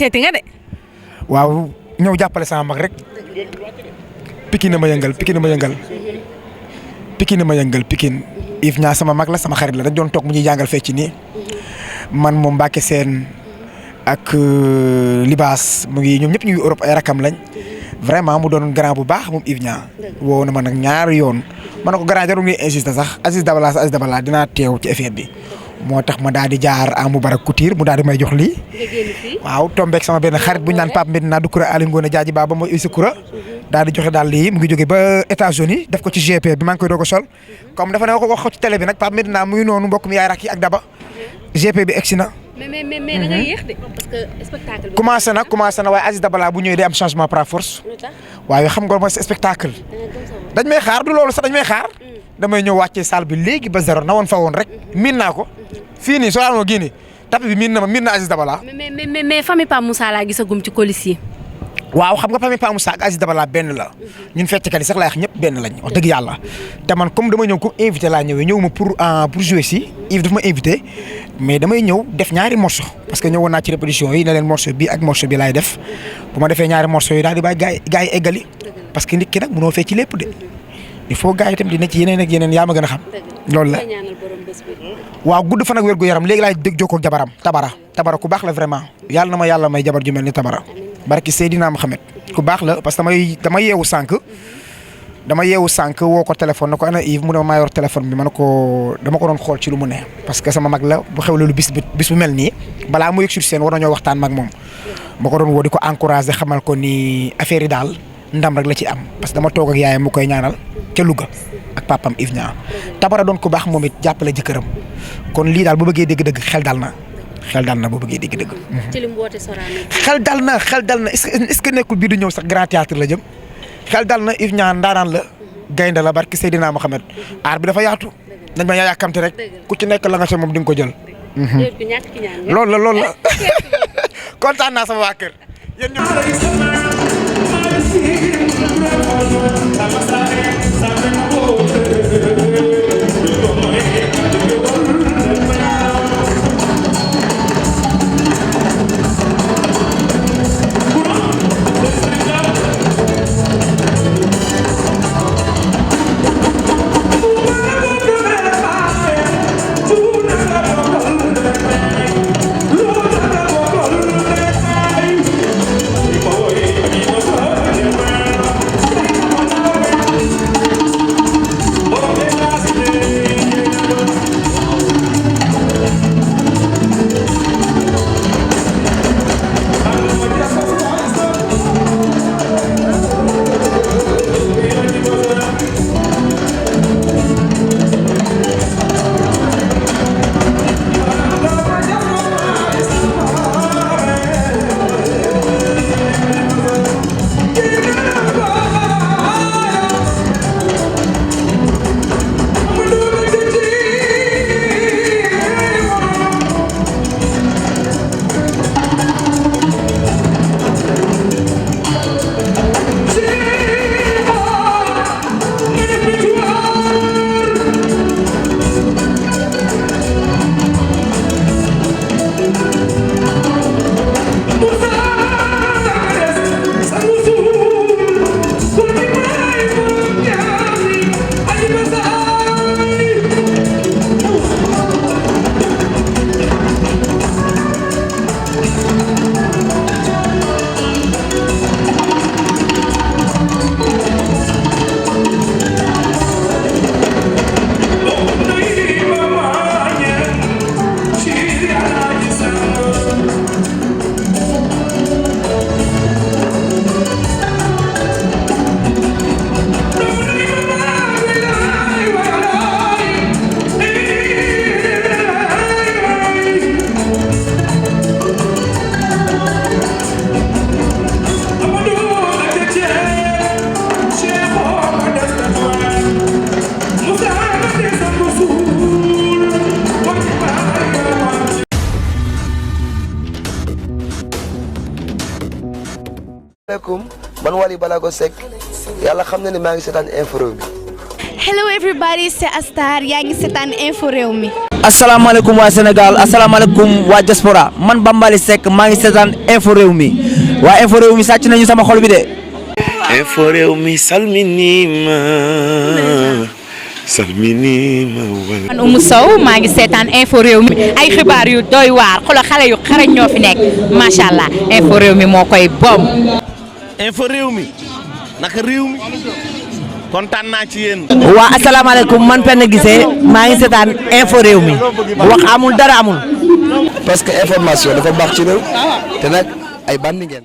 yëkkati nga de. waaw ñëw jàppale sama mag rek. Pikine ma yëngal Pikine ma yëngal. Pikine ma yëngal Pikine. Yves Niang sama mag la sama xarit la dañ doon toog mu ñuy jàngal fecc nii. man moom Mbacke Sène ak Libaas mu ngi ñoom ñëpp ñu ngi Europe ay rakam lañ. vraiment mu doon grand bu baax moom Yves Niang. woo na ma nag ñaari yoon. ma ne ko grand jarul ngay insister sax Aziz Dabala dinaa teew ci affaire bi. moo tax ma daal di jaar à Moubarak Couture mu daal di may jox lii. waaw tombeek sama benn xarit bu ñu naan Pape Medina du Koura Aliou Ngone Jaaji Baba mooy Issa Koura. daal di joxe daal lii mu ngi jóge ba États-Unis def ko ci GP bi maa ngi koy doog a sol. comme dafa ne ko wax ci télé bi nag Pape Medina muy noonu mbokk mi yaay rakk yi ak Daba. GP bi egsi na. mais da nga yéex de parce que spectacle bi. commencé na waaye Aziz Dabala bu ñëwee day am changement par force. waaye xam nga mooy spectacle. dañ may xaar du loolu sax dañ may xaar. damay ñëw wàccee salle bi léegi ba zéro na woon fa woon rek miin naa ko fii nii soo amoon gii nii tapis bi miin na Aziz Dabala. mais famille Pape Moussa laa gisagum ci colis yi. waaw xam nga famille Pape Moussa ak Aziz Dabala benn la ñun fecckat yi sax laa wax ñëpp benn lañ wax dëgg yàlla te man comme dama ñëw comme invité laa ñëwee ñëw ma pour jouer si Yves daf ma invité mais damay ñëw def ñaari morceau parce que ñëwoon naa ci répétition yi ne leen morceau bi ak morceau bi laay def bu ma defee ñaari morceau yi daal di bàyyi gars yi eggali parce que nit ki nag mënoo fecc lépp de il faut gars yi itam dina ci yeneen ak yeneen yaa ma gën a xam loolu la waaw gudd fan ak wér gu yaram léegi laay dégg jokkoo ak jabaram tabara ku baax la vraiment yàlla na ma yàlla may jabar ju mel ni tabara barki Seydina Mohamed ku baax la parce que dama yeewu sànq woo ko téléphone na ko ana Yves mu ne ma maa yor téléphone bi ma ne ko dama ko doon xool ci lu mu ne parce que sama mag la bu xew lu bis bu mel nii balaa mu yëg sur scène war nañoo waxtaan mag moom ma ko doon woo di ko encouragé xamal ko ni affaire yi daal ndam rek la ci am parce que dama toog ak yaayam mu koy ñaanal ca Louga ak papam Yves Niang tabara doon ku baax moom it jàppale jëkkëram kon lii daal bu bëggee dégg-dëgg xel dal na boo bëggee dégg-dëgg. ci li mu woote Sorano. xel dal na est-ce que nekkul bii du ñëw sax grand théâtre la jëm xel dal na Yves Niang ndaanaan la gaynde la barki Seydina Mohamed aar bi dafa yaatu nañ ma yàkkamti rek ku ci nekk la nga sa moom di nga ko jël. loolu la kontaan naa sama waa kër yéen man Wally Ballago Seck yàlla xam na ne maa ngi seetaan info réew mi. Hello everybody, c'est Astar yaa ngi seetaan info réew mi. asalaamaaleykum waa Sénégal asalaamaaleykum waa diaspora man Bambaly Seck maa ngi seetaan info réew mi waa info réew mi sàcc nañu sama xol bi de. info réew mi salminima man Oumou Sow maa ngi seetaan info réew mi ay xibaar yu doy waar xoolal xale yu xarañ ñoo fi nekk macha allah info réew mi moo koy bom. info réew mi naka réew mi kontaan naa ci yéen. waa asalaamaaleykum man Penda Guissé maa ngi seetaan info réew mi wax amul dara amul. parce que information dafa baax ci réew te nag ay bandi ngeen.